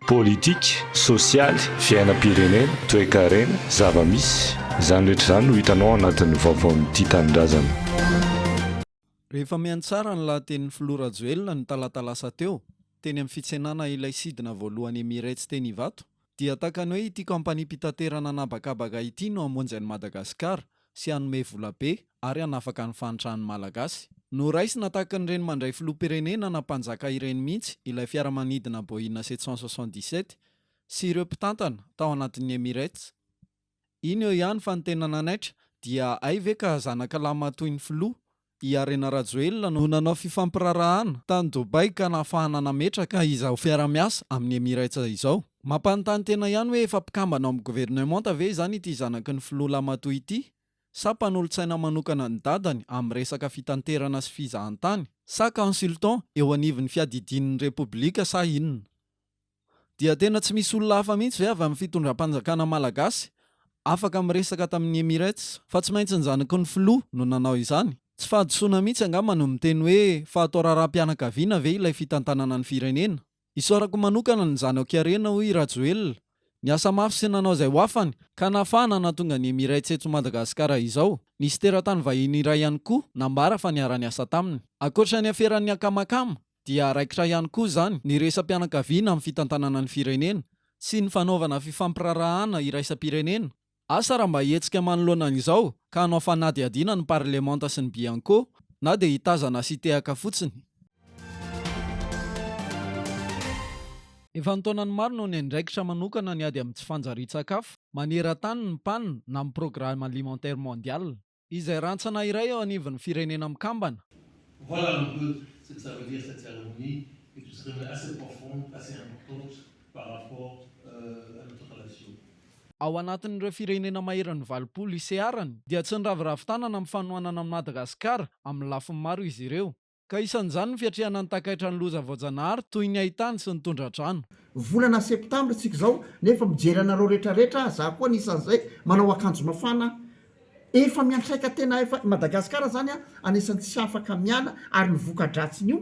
Politika, sosialy, fiainam-pirenena, toekarena, zava-misy, izany rehetra izany no hitanao ao anatin'ny vaovaon'ny Tia Tanindrazana. Rehefa mihaino tsara ny lahatenin'ny filoha Rajoelina ny talata lasa teo, teny amin'ny fitsenana ilay sidina voalohany Emirates teny Ivato, dia takany hoe ity kaompaniam-pitaterana an'habakabaka ity no hamonjy an'i Madagasikara sy hanome vola be ary hanafaka ny fahantran'ny Malagasy. Noraisina tahaka ny ireny mandray filoham-pirenena na mpanjaka ireny mihitsy ilay fiaramanidina Boeing 777 sy ireo mpitantana tao anatin'ny Emirates. Iny eo ihany fa ny tena nanaitra dia hay ve ka zanaka lahimatoy ny filoha I Harena Rajoelina no nanao fifampiraharahana tany Dubai ka nahafahana nametraka izao fiarahamiasa amin'ny Emirates izao. Mampanontany tena ihany hoe efa mpikambana ao amin'ny governemanta ve izany ity zanaky ny filoha lahimatoa ity sa mpanolotsaina manokana ny dadany amin'ny resaka fitanterana sy fizahantany sa consultant eo anivon'ny fiadidian'ny Repoblika sa inona? Dia tena tsy misy olona hafa mihitsy ve avy amin'ny fitondram-panjakana malagasy afaka miresaka tamin'ny Emirates fa tsy maintsy ny zanaky ny filoha no nanao izany? Tsy fahadisoana mihitsy angamba no miteny hoe fa atao raharaham-pianakaviana ve ilay fitantanana ny firenena? Isaorako manokana ny zanako Harena hoy Rajoelina, niasa mafy sy nanao izay ho afany ka nahafahana nahatonga ny Emirates eto Madagasikara izao. Nisy teratany vahiny iray ihany koa nambara fa niara-niasa taminy. Ankoatra ny aferan'ny akamakama dia raikitra ihany koa izany ny resa-pianakaviana amin'ny fitantanana ny firenena sy ny fanaovana fifampiraharahana iraisam-pirenena. Asa raha mba hihetsika manoloana an'izao ka hanao fanadihadiana ny parlemanta sy ny Bianco na dia hitazana sy hitehaka fotsiny. Efa an-taonany maro no niandraikitra manokana ny ady amin'ny tsy fanjarian-tsakafo maneran-tany ny PAN na ny Programme Alimentaire Mondial. Izay rantsana iray eo anivon'ny Firenena Mikambana. Voilà un peu ce que ça veut dire cette cérémonie est une cérémonie assez profonde, assez importante par rapport à notre relation. Ao anatin'ireo firenena maherin'ny 80 iseharany dia tsy niraviravy tanana amin'ny fanohanana an'i Madagasikara amin'ny lafiny maro izy ireo. Ka isan'izany ny fiatrehana ny takaitra ny loza voajanahary toy ny haitany sy ny tondra-drano. Volana septambra tsika izao nefa mijery anareo retraretra za koa anisan'izay manao akanjo mafana efa miantraika tena efa Madagascar zany a anisan'ny tsy afaka miala ary ny voka-dratsin'io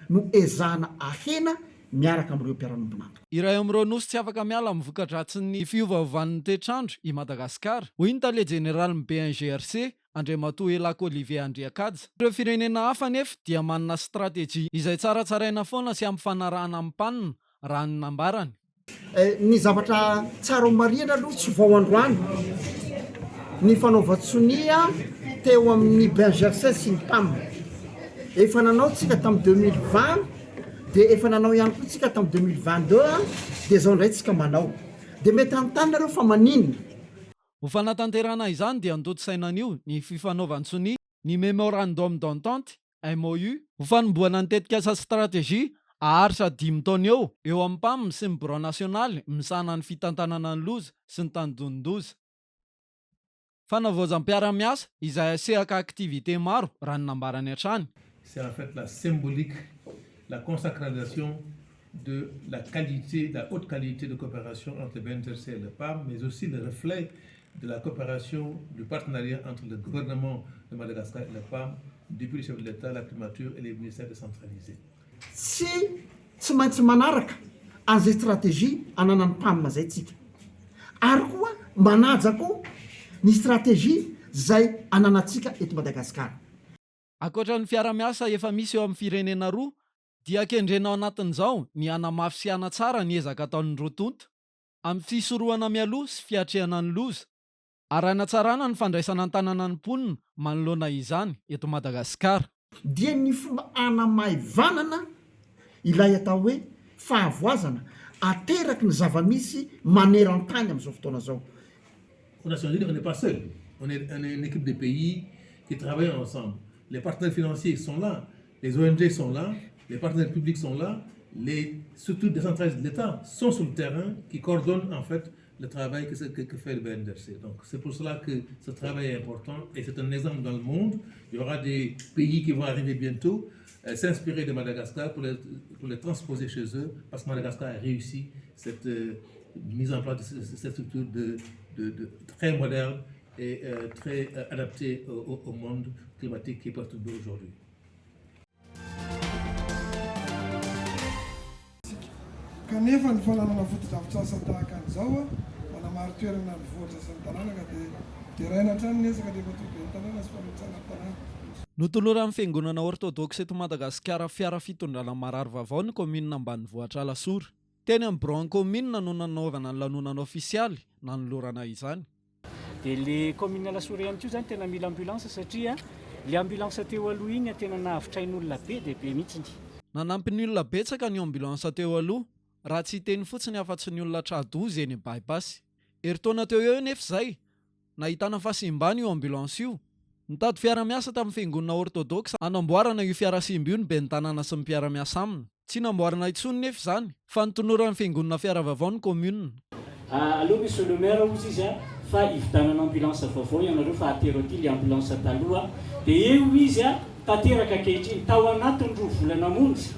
no ezahana ahena miaraka amin'ireo mpiara-miombon'antoka. Iray amin'ireo nosy tsy afaka miala amin'ny voka-dratsin'ny fiovaovan'ny toetr'andro i Madagasikara, hoy ny tale jeneralin'ny BNGRC, Andriamatoa Elack Olivier Andriakaja. Ireo firenena hafa anefa dia manana stratejia izay tsaratsaraina foana sy ampifanarahana amin'ny mpanina, raha ny nambarany. Ny zavatra tsara ho marihana aloha tsy vao androany ny fanaovan-tsonia teo amin'ny BNGRC sy ny PAM. Efa nanao tsika tamin'ny 2020 dia efa nanao ihany koa tsika tamin'ny 2022 dia izao indray tsika manao. Dia mety hanontany nareo fa maninona? Ho fanatanterahana izany dia notontosaina anio ny fifanaovan-tsonia ny Memorandum d'Entente, MOU, ho fanombohana ny tetikasa stratégie haharitra dimy taona eo eo amin'ny PAM sy ny Birao nasionaly misahana ny fitantanana ny loza sy ny tandindon-doza. Fanavaozam-piarahamiasa izay asehaka activités maro raha ny nambarany hatrany. C'est en fait la symbolique, la consacralisation de la qualité, de la haute qualité de coopération entre le BNGRC et le PAM, mais aussi le reflet de la coopération, du partenariat entre le gouvernement de Madagascar et le PAM, depuis le chef de l'État, la primature et les ministères décentralisés. Tsy tsy maintsy manaraka an'izay stratégie ananan'ny PAM zay tsika. Ary koa manaja koa ny stratégie zay ananantsika eto Madagasikara. Ankoatra ny fiara-miasa efa misy eo amin'ny firenena roa dia kendrena ao anatin'izao ny hanamafy sy hanatsara ny ezaka ataon'ny roa tonta amin'ny fisorohana mialoha sy fiatrehana ny loza ary hanatsarana ny fandraisana an-tanana ny mponina manoloana izany eto Madagasikara. Dia ny fomba hanamaivanana ilay atao hoe fahavoazana ateraky ny zava-misy maneran-tany amin'izao fotoana izao. Aux Nations Unies, on n'est pas seul. On est, on est une équipe de pays qui travaillent ensemble. Les partenaires financiers sont là, les ONG sont là, les partenaires publics sont là, les structures décentralisées de l'État sont sur le terrain qui coordonnent en fait le travail que, que, que fait le BNDRC. Donc c'est pour cela que ce travail est important et c'est un exemple dans le monde. Il y aura des pays qui vont arriver bientôt, euh, s'inspirer de Madagascar pour les, pour les transposer chez eux, parce que Madagascar a réussi cette euh, mise en place de cette structure de, de, de très moderne et euh, très euh, adaptée au, au monde climatique qui est perturbé aujourd'hui. Kanefa ny fananana fotodrafitrasa tahaka an'izao manamari-toerana ny vohitra sy ny tanàna ka dia deraina hatrany ny ezaka Andriamatoa Ben'ny Tanàna sy Mpanolotsaina ny Tanàna. Notoloran'ny Fiangonana Ortodoksa eto Madagasikara fiara fitondrana marary vaovao ny kaominina ambanivohitra Alasora. Teny amin'ny biraon'ny kaominina no nanaovana ny lanonana ofisialy nanolorana izany. Dia le commune Alasora ihany koa zany tena mila ambulance satria le ambulance teo aloha iny tena nahavitra ain'olona be dia be mihitsiny. Nanampy ny olona betsaka ny ambulance teo aloha, raha tsy hiteny fotsiny afa-tsy ny olona tra-doza eny By-pass. Herintaona teo eo nefa izay, nahitana fahasimbana io ambulance io. Nitady fiara-miasa tamin'ny fiangonana ortodoksa hanamboarana io fiara simba io ny ben'ny tanàna sy ny mpiara-miasa aminy. Tsy namboarina intsony nefa izany fa notoloran'ny fiangonana fiara vaovao ny commune. Aleo Monsieur le Maire hozy izy a, fa hividanana ambulance vaovao ianareo fa atero aty le ambulance taloha, dia eo izy a, tanteraka ankehitriny, tao anatin'ny roa volana monja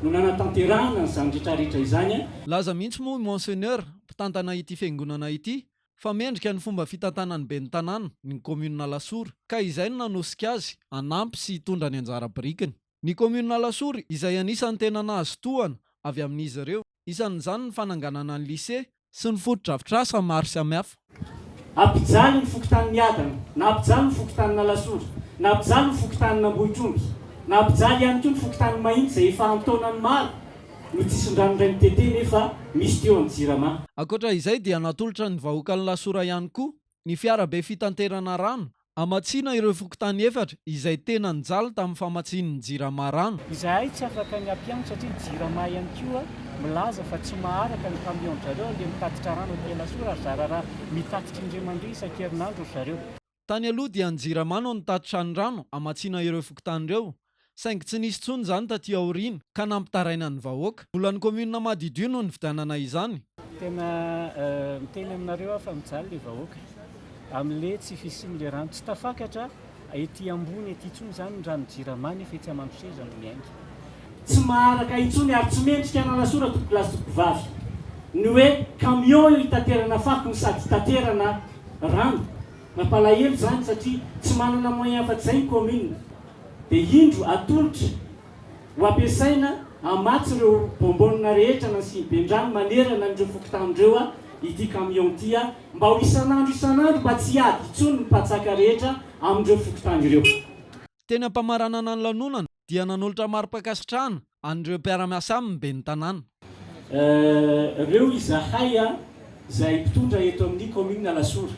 no nanatanterahana an'izany retraretra izany a. Nilaza mihitsy moa i Monseigneur, mpitantana ity fiangonana ity, fa mendrika ny fomba fitantanan'ny ben'ny tanàna ny commune Alasora, ka izay no nanosika azy hanampy sy hitondra ny anjara birikiny. Ny kaominina Alasora izay anisan'ny tena nahazo tohana avy amin'izy ireo. Isan'izany ny fananganana ny lycée sy ny fotodrafitrasa maro samihafa. Hampijaly ny fokontany Miadana, na hampijaly ny fokontanin'Alasora, na hampijaly ny fokontanin'Ambohitromby, na hampijaly ihany koa ny fokontany Mahitsy izay efa an-taonany maro no tsisy ny rano indray mitete nefa misy teo amin'ny Jirama. Ankoatra izay dia natolotra ny vahoakan'Alasora ihany koa ny fiarabe fitanterana rano hamatsiana ireo fokontany efatra izay tena nijaly tamin'ny famatsian'ny Jirama rano. Izahay tsy afaka ny hampiantso satria ny Jirama ihany koa milaza fa tsy maharaka ny camion-dry zareo le mitatitra rano aty Alasora ary zara raha mitatitra indray mandeha isan-kerinandro ry zareo. Tany aloha dia ny Jirama no nitatitra ny rano hamatsiana ireo fokontany ireo Saingy tsy nisy intsony izany taty aoriana ka nampitaraina ny vahoaka. Volan'ny kaominina Madiodio no nividianana izany. Tena miteny aminareo aho fa mijaly le vahoaka amle tsy fisian'le rano. Tsy tafakatra ety ambony ety intsony izany ny rano jirama nefa etsy Amandroseza no miainga. Tsy maharaka intsony ary tsy mendrika an'Alasora tompokolahy sy tompokovavy ny hoe camion io hitaterana fako no sady hitaterana rano. Mampalahelo izany satria tsy manana moyen afa-tsy izay ny commune. Dia indro atolotra ho ampiasaina hamatsy ireo bonbonne rehetra nasiam-bendrano manerana an'ireo fokontany ireo ity camion ity mba ho isan'andro isan'andro mba tsy hiady intsony ny mpatsaka rehetra amin'ireo fokontany ireo. Teny am-pamaranana ny lanonana dia nanolotra mari-pankasitrahana an'ireo mpiara-miasa aminy ny ben'ny tanàna. Ireo izahay izay mpitondra eto amin'ny commune Alasora.